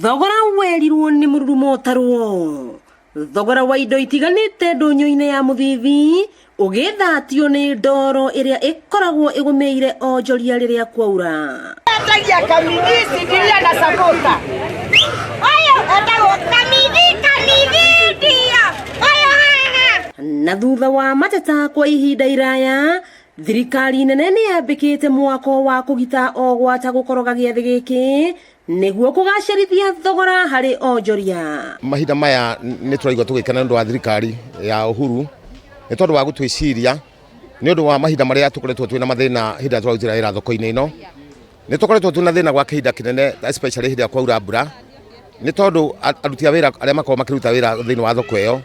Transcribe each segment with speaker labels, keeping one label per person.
Speaker 1: Thogora werirwo nĩ mũrurumo ũtarwo. Thogora wa indo itiganĩte ndũnyũ-inĩ ya Mũthithi ũgĩthatio nĩ ndoro ĩrĩa ĩkoragwo ĩgũmĩire onjoria rĩrĩa kwaura.
Speaker 2: Endagia kamithi, sindiria na sabuta. Ũyũ etagwo kamithi, kamithi ndio. Ũyũ haha.
Speaker 1: Na thutha wa mateta kwa ihinda iraya, thirikari nene nĩ yambĩkĩte mwako wa kũgita o gwata gũkoroga gĩathĩ gĩkĩ nĩguo kũgacĩrithia thogora harĩ onjoria.
Speaker 3: Mahinda maya nĩ tũraigua tũgĩkena nĩ ũndũ wa thirikari ya Uhuru nĩ tondũ wa gũtwĩciria nĩ ũndũ wa mahinda marĩa tũkoretwo twĩna mathĩna hĩndĩ ĩrĩa tũrarutĩra wĩra thoko-inĩ ĩno. Nĩ tũkoretwo twĩna thĩna gwa kĩhinda kĩnene especially hĩndĩ ĩrĩa kwaura mbura nĩ tondũ aruti a wĩra arĩa makoragwo makĩruta wĩra thĩinĩ wa thoko ĩyo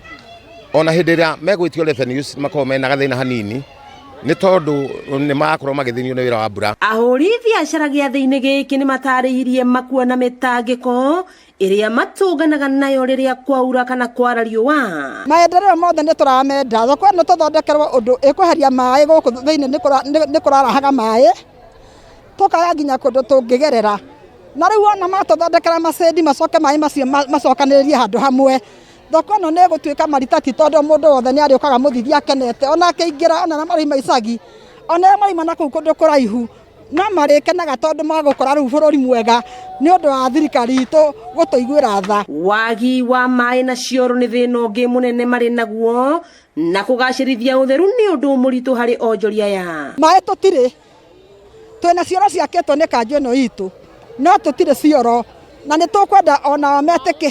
Speaker 3: ona hĩndĩ ĩrĩa megwĩtio revenues makoragwo mena gathĩna hanini nĩ tondũ nĩ marakorwo magĩthĩnio nĩ wĩra wa mbura.
Speaker 1: Ahũri biacara gĩathĩ-inĩ gĩkĩ nĩ matarĩirie makuona mĩtangĩko ĩrĩa matũnganaga nayo rĩrĩa kwaura kana kwara riũa.
Speaker 2: Maendeleo mothe nĩ tũramenda, thoko ĩno tũthondekerwo ũndũ ĩkweheria maĩ gũkũ thĩinĩ nĩ kũrarahaga maĩ, tũkaga nginya kũndũ tũngĩgerera. Na rĩu wona matũthondekera macedi macoke maĩ macio macokanĩrĩrie handũ hamwe, thoko ĩno nĩ ĩgũtuĩka maritati tondũ mũndũ wothe nĩ arĩũkaga Mũthithi akenete, ona akĩingĩra ona arĩa marauma icagi, ona arĩa marauma na kũu kũndũ kũraihu, no marĩkenaga tondũ magũkora rĩu bũrũri mwega nĩ ũndũ wa thirikari itũ gũtũiguĩra tha.
Speaker 1: Wagi wa maĩ na cioro nĩ thĩna ũngĩ mũnene marĩ naguo, na kũgacĩrithia ũtheru nĩ ũndũ mũritũ harĩ onjoria aya.
Speaker 2: Maĩ tũtirĩ, twĩna cioro ciakĩtwo nĩ kanjũ ĩno itũ, no tũtirĩ cioro, na nĩ tũkwenda onao metĩke,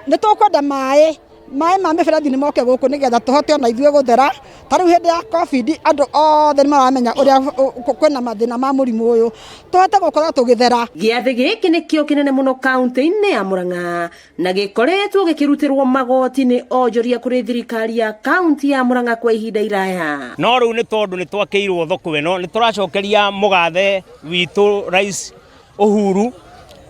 Speaker 2: nĩ tũkwenda maĩ, maĩ ma mĩberethi nĩ moke gũkũ nĩgetha tũhote ona ithuĩ gũthera. Ta rĩu hĩndĩ ya Covid andũ othe nĩ maramenya ũrĩa kwĩna mathĩna ma mũrimũ ũyũ, tũhote gũkorwo tũgĩthera.
Speaker 1: Gĩathĩ gĩkĩ nĩkĩo kĩnene mũno kaunti-inĩ ya Murang'a na gĩkoretwo gĩkĩrutĩrwo magoti nĩ onjoria kũrĩ thirikari ya kaunti ya Murang'a kwa ihinda iraya.
Speaker 4: No rĩu nĩ tondũ nĩ twakĩirwo thoko ĩno nĩ tũracokeria mũgathe witũ Rais Uhuru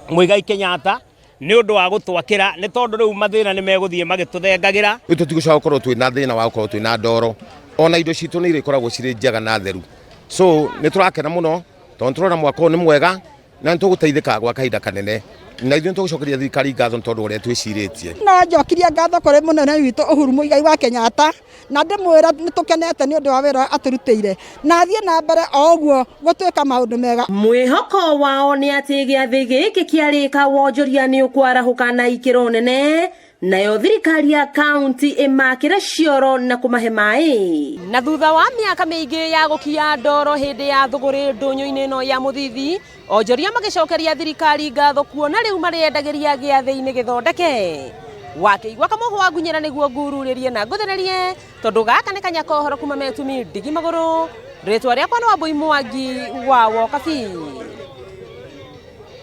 Speaker 4: Muigai Kenyatta nĩ ũndũ wa gũtwakĩra, nĩ tondũ rĩu mathĩna nĩ megũthiĩ magĩtũthengagĩra.
Speaker 3: Rĩu tũtigũcoka gũkorwo twĩna thĩna wa gũkorwo twĩna ndoro, ona indo citũ nĩ irĩkoragwo cirĩ njega na theru. So nĩ tũrakena mũno tondũ tũrona mwaka ũyũ nĩ mwega na nĩ tũgũteithĩka gwa kahinda kanene, na ithuĩ nĩ tũgũcokeria thirikari ngatho nĩ tondũ ũrĩa twĩcirĩtie.
Speaker 2: No njokirie ngatho kũrĩ mũnene witũ Uhuru Muigai wa Kenyatta na ndĩmwĩre nĩ tũkenete nĩ ũndũ wa wĩra ũrĩa atũrutĩire, na athiĩ na mbere o ũguo gũtwĩka maũndũ mega.
Speaker 1: Mwĩhoko wao nĩ atĩ gĩathĩ gĩkĩ kĩarĩka wonjoria nĩ ũkwarahũka na ikĩro nene, nayo thirikari ya kaunti ĩmakĩre cioro na kũmahe maĩ. Na thutha wa mĩaka mĩingĩ ya gũkia ndoro hĩndĩ ya thũgũrĩ ndũnyũ-inĩ ĩno ya Mũthithi, onjoria magĩcokeria thirikari ngatho kuona rĩu marĩendagĩria gĩathĩ-inĩ gĩthondeke. Wakĩigua kamũhwa ngunyĩra nĩguo ngururĩrie na ngũthererie, tondũ gaka nĩ kanya kohoro kuma Metumi ndigi magũrũ. Rĩtwa rĩakwa nĩ Wambui Mwangi wa Wokabi.